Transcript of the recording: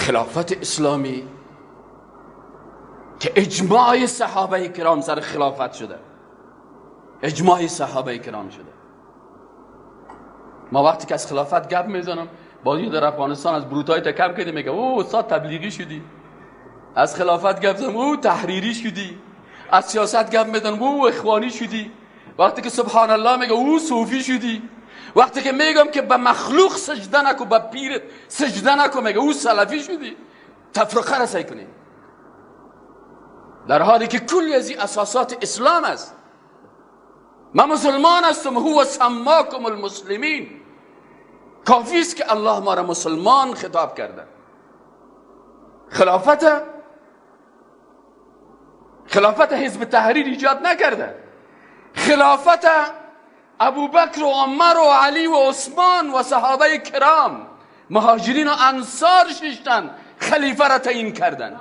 خلافت اسلامی که اجماع صحابه کرام سر خلافت شده، اجماع صحابه کرام شده. ما وقتی که از خلافت گپ میزنم، بازی در افغانستان از بروتای تکم کردی، میگه او استاد تبلیغی شدی. از خلافت گپ زدم، او تحریری شدی. از سیاست گپ میزنم، او اخوانی شدی. وقتی که سبحان الله میگه، او صوفی شدی. وقتی که میگم که به مخلوق سجده نکو، به پیرت سجده نکو، میگه او سلفی شدی. تفرقه را سعی کنی، در حالی که کلی از این اساسات اسلام است. من مسلمان هستم، هو سماکم المسلمین. کافی است که الله ما را مسلمان خطاب کرده. خلافت حزب تحریر ایجاد نکرده. خلافت ابوبکر و عمر و علی و عثمان و صحابه کرام، مهاجرین و انصار ششتن، خلیفه را تعیین کردن.